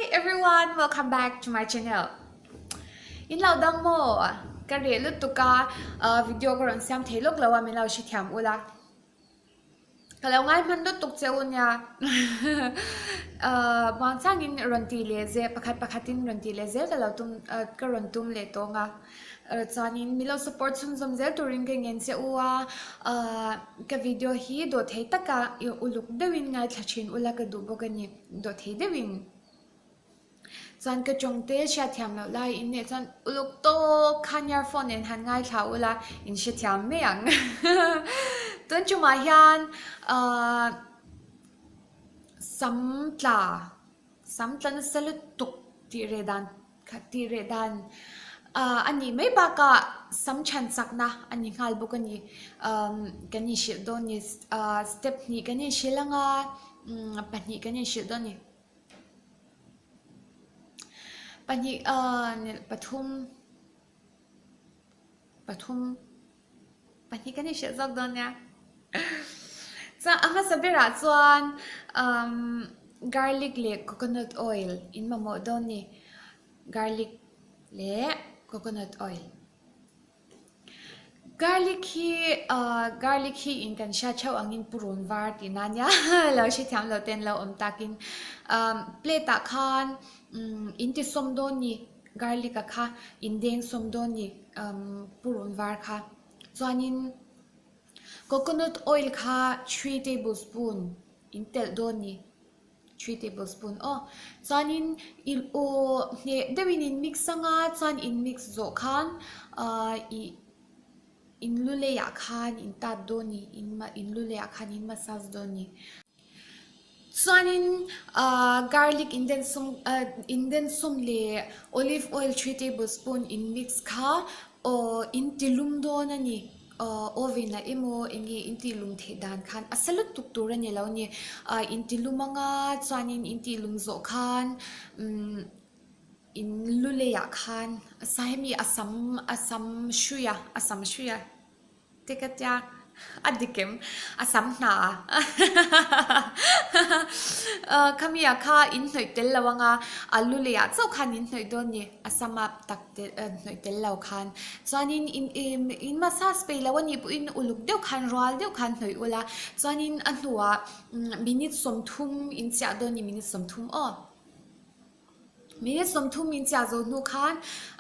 Hi everyone, welcome back to my channel. In lo dang maw? Ka reh lutuk a, video ka rawn siam thei lawk lo a, min lo hrethiam ula. Ka lo ngai hman lutuk che u nia. Muangchangin rawn tih leh zel, pakhat pakhatin rawn tih leh zel ka lo tum, ka rawn tum leh tawng a. Chuanin min lo support chhunzawm zel turin ka ngen che u a, ka video hi dawhthei taka uluk deuhin ngaithla thin ula ka duh bawk a ni, dawhthei deuhin. Chuan ka tawngte hriatthiam loh lai in nih chuan uluk tawk khan earphone nen han ngaithla ula in hrethiam mai ang. Tun tumah hian ahh sam tla sam tla nasa lutuk tih reh dan kha tih reh dan ahh a nih mai bakah sam chhan chakna a ni nghal bawk a ni. Umm kan inhrilh dawn ni ahh step hnih kan inhrilh anga umm pahnih kan inhrilh dawn ni. Pahnih ah pathum pathum pahnih ka ni hriat zawk dawn nia chuan a hmasa berah chuan umm garlic leh coconut oil in mamawh dawn a ni garlic leh coconut oil. Garlic hi ahh garlic hi in kan hriat theuh angin purun var tih na nia lo hrethiam lo te an lo awm takin umm plate ah khan umm in ti sawm dawn ni garlic a kha in deng sawm dawn ni umm purun var kha chuanin coconut oil kha three tablespoon in telh dawn ni. Three tablespoon aw. Chuanin i aw hneh deuhin in mix anga chuan in mix zawh khan ahh ih in lu leiah khan in tat dawn ni in in lu leiah khan in massage dawn ni. Chuanin ahh garlic in den sawm ah in den sawm leh olive oil three tablespoon in mix kha aw in ti lum dawn a ni. Oven ah emaw eng nge in tih lum theih dan khan a sa lutuk tur a ni lo ni. In ti lum anga chuanin in tih lum zawh khan umm in lu leiah khan sa hemi a sam a sam hrui a a sam hrui a te ka tia a dik em a sam hna a khami ah kha in hnawih tel lo anga a lu leiah chauh khan in hnawih dawn ni a sam a tak. hnawih tel lo khan chuanin in in massage peih loh anih pawhin uluk deuh khan rual deuh khan hnawih ula chuanin a hnuah minute 30 in chiah dawn a ni minute 30 aw minute 30 in chiah zawh hnu khan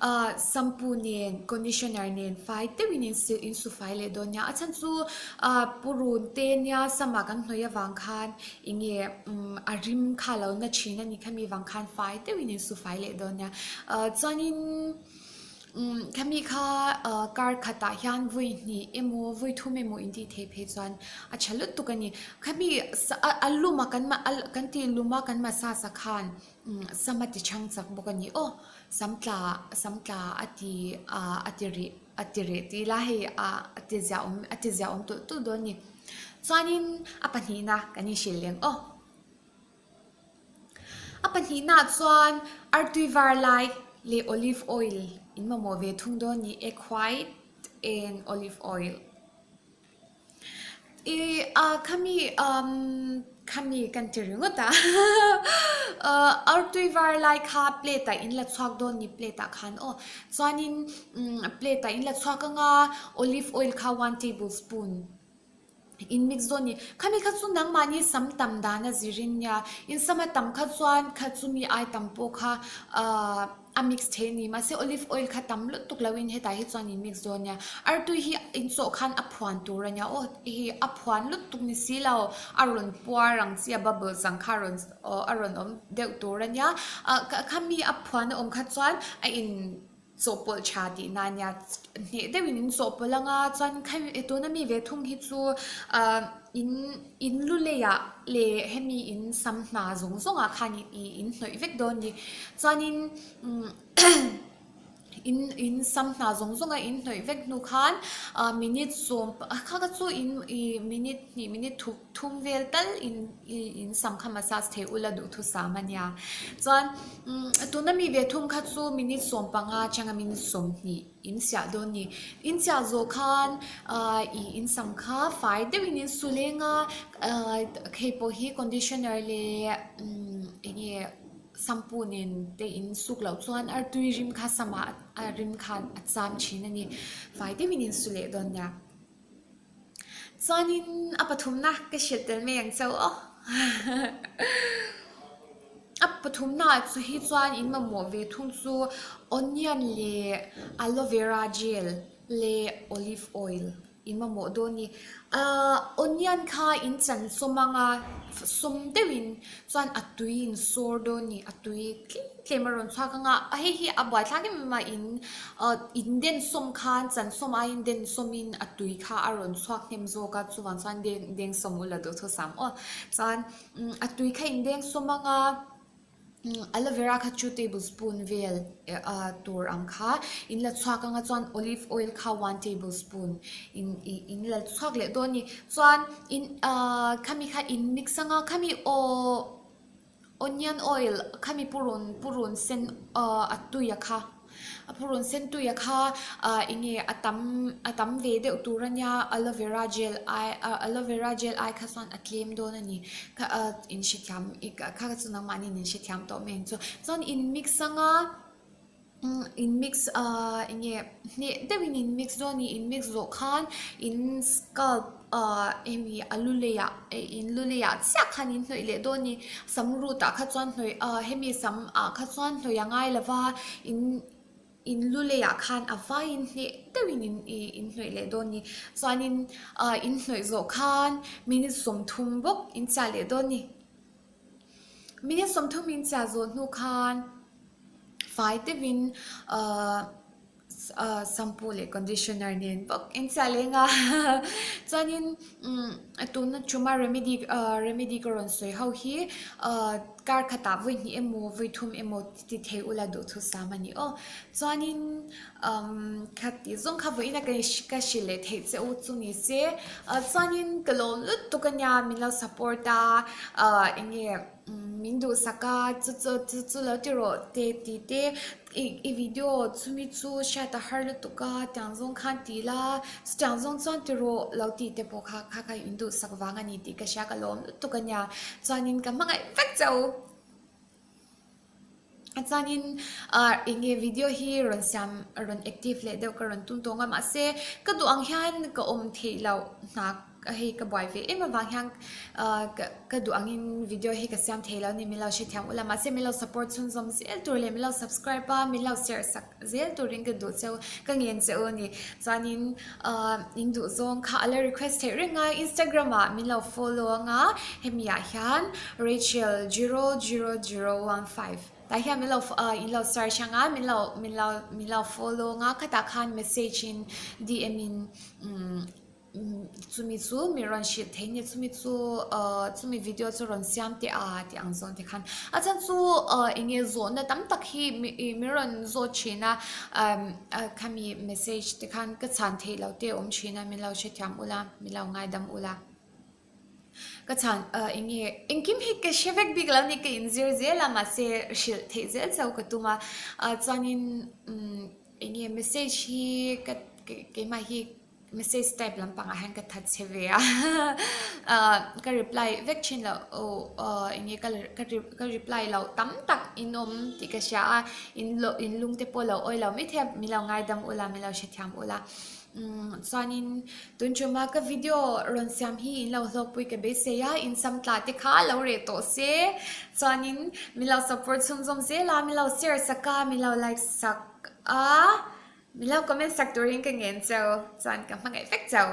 ah shampoo nen conditioner nen fai deuhin in silh in su fai leh dawn nia a chhan chu ah purun te nia sam ah kan hnawih avang khan eng nge a rim kha lo na thin a ni khami vang khan fai deuhin in su fai leh dawn nia. Chuanin khami kha kar khatah hian vawi hnih emaw vawi thum emaw in tih theih phei chuan a tha lutuk a ni. Khami a lum a kan kan tih lum a kan massage ah khan sam a ti chhang chak bawk a ni aw. Sam tla sam tla a ti a ti rih a ti rih tih ila hei a ti ziahawm a ti ziahawm tulh tulh dawn a ni. Chuanin a pahnihna kan inhrilh leng aw. A pahnihnaah chuan artui var lai leh olive oil in mamawh ve thung dawn ni, egg white and olive oil. Ih ah khami umm khami kan ti ringawt a artui var lai kha plate ah in la chhuak dawn ni plate ah khan aw chuanin umm plate ah in la chhuak anga olive oil kha one tablespoon. In mix dawn ni. Khami kha chu nangmahni sam tam dan a zirin nia. In sam a tam kha chuan kha chumi ai tam pawh kha ahh a mix thei a ni. Mahse olive oil kha tam lutuk loin hetah hi chuan in mix dawn nia. Artui hi in chawh khan a phuan tur a nia. Aw hei a phuan lutuk ni si lo. A rawn puar ang chi a bubbles ang kha a rawn aw a rawn awm deuh tur a nia. Ah khami a phuan a awm kha chuan a in. Chawhpawlh tha tih na nia hneh deuhin in chawhpawlh anga chuan kha tuna mi ve thung hi chu ah in in lu leiah leh hemi in sam hna zawng zawng ah khan ih in hnawih vek dawn a ni chuanin umm in in sam hna zawng zawng a in hnawih vek hnu khan ah minute sawm kha kha chu in ih minute hnih minute thum. Thum vel tal in in sam kha massage thei ula duhthusam a nia. Chuan tuna mi ve thum kha chu minute 15 atanga minute 20 in siah dawn ni. In siah zawh khan i in sam kha fai deuhin in su leng a, hei pawh hi conditioner leh eng nge. Shampoo nen te in suk loh chuan artui rim kha samah a rim khan a cham thin a ni. Fai deuhin in su leh dawn nia. Chuanin a pathumna ka hrilh tel mai ang chauh aw. A pathumna ah chu hi chuan in mamawh ve thung chu onion leh aloe vera gel leh olive oil. In mamawh dawn ni. Ahh onion kha in chan sawm ang a, sawm deuhin chuan a tui in sawr dawn ni, a tui tlem tlem a rawn chhuak ang a, hei hi a buaithlak em em a in ah in den sawm khan chan sawm aiin den sawmin a tui kha a rawn chhuak hnem zawk a, chuvang chuan deng deng sawm ula duhthusam aw. Chuan a tui kha in deng sawm ang a. Aloe vera kha chu tablespoon vel tur ang kha in la chhuak anga chuan olive oil kha one tablespoon in in la chhuak leh dawn a ni chuan in ahh khami kha in mix anga khami aww onion oil khami purun purun sen ahh a tui a kha. A phurun sen tuia kha ah eng nge a tam a tam ve deuh tur a nia aloe vera gel ai ah aloe vera gel ai kha chuan a tlem dawn a ni kha ah in hrethiam kha kha chu nangmahni in hrethiam tawh mai ang chu chuan in mix anga in mix ah eng nge hneh deuhin in mix dawn a ni in mix zawh khan in scalp ah hemi a lu leiah in lu leiah chiah khan in hnawih leh dawn a ni sam root ah kha chuan hnawih ah hemi sam ah kha chuan hnawih a ngai lo va in in lu leiah khan a vaiin hneh deuhin in ih in hnawih leh dawn a ni chuanin ah in hnawih zawh khan minute 30 bawk in chiah leh dawn a ni minute 30 in chiah zawh hnu khan fai deuhin ah. Shampoo leh conditioner nen bawk in chiah leng a chuanin tuna chuma remedy remedy ka rawn sawi ho hi kar khatah vawi hnih emaw vawi thum emaw ti thei ula duhthusam a ni aw chuanin kha tih zawng kha vawiin a ka hrilh leh theih che u chu ni se chuanin ka lawm lutuk a nia min lo support a eng nge. Min duhsak a, chu chu chu chu lo ti rawh te ti te i i video chumi chu hriat a har lutuk a tiang zawng khan ti la chutiang zawng chuan ti rawh lo tih te pawh kha kha kha in duhsak vang a ni tih ka hria ka lawm lutuk a nia chuanin ka hmangaih vek che u. Chuanin ah eng nge video hi rawn siam rawn active leh deuh ka rawn tum tawng a mahse ka duh ang hian ka awm theih loh hna hei ka buai ve em avang hian ah ka duh angin video hi ka siam thei lo a ni min lo hrethiam ula mahse min lo support chhunzawm zel tur leh min lo subscribe a min lo share sak zel turin ka duh cheu ka ngen che u a ni chuanin ah in duh zawng kha a la request theih reng a Instagram ah min lo follow anga hemi ah hian Rachel 00015 tah hian min lo ah in lo search anga min lo min lo min lo follow anga khatah khan message in D_M in umm. Chumi chu mi rawn hrilh thei nia chumi chu ahh chumi video chu rawn siam teh a tih ang zawng te khan a chhan chu ahh eng nge zawhna tam tak hi mi ih min rawn zawt thin a umm khami message te khan ka chhan theih loh te a awm thin a min lo hrethiam ula min lo ngaidam ula ka chhan ahh eng nge engkim hi ka hre vek bik lo a ni ka inzir zel a mahse hrilh theih zel chauh ka tum a ah chuanin umm eng nge message hi ka keimah hi. Message type lampangah hian ka that che ve a ah ka reply vek thin loh aw eng nge ka ka reply loh tam tak in awm tih ka hria a in lo in lung te pawh lo awi lo maithei a min lo ngaidam ula min lo hrethiam ula umm chuanin tun tuma ka video rawn siam hi in lo hlawkpui ka beisei a in sam tla te kha lo reh tawh se chuanin min lo support chhunzawm zel a min lo share sak a min lo like sak a. Min lo comment sak turin ka ngen cheu, chuan ka hmangaih vek cheu.